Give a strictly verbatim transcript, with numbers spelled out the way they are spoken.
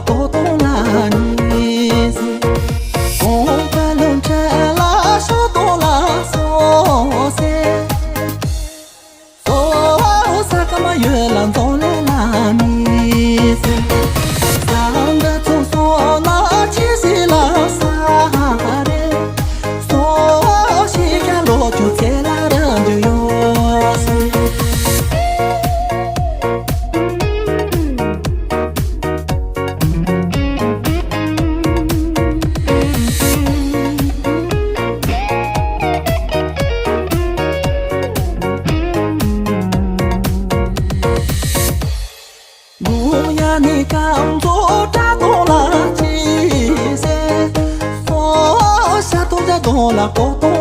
ཏོག་ཏོག་ལ་ནི་ཟེར། གོང་ཁ་ལུང་ཁྲ་ལ་ཤོག་ཏོག་ལ་སོ་ཟེར། སོ་ས་ཀ་མ་ཡོད་ལ་འཛོམས་ལས་ལ་ནི་ཟེར། ས་འདི་ཚོ་སོ་ལ་ཆི་སི་ལ་ས་རེད། སོ་ཤི་ཁ་ལོ་ཆུ་ཚེ་ལ་རང་རྒྱུ་ཡོད་ཟེར། ལུང་ཡ་ནི་ཀམ་ཚོ་བཀྲ་དོང་ལ་ཅི་ཟེར། སོ་ཤ་དོ་ཇ་དོང་ལ་ཀོ་དོ་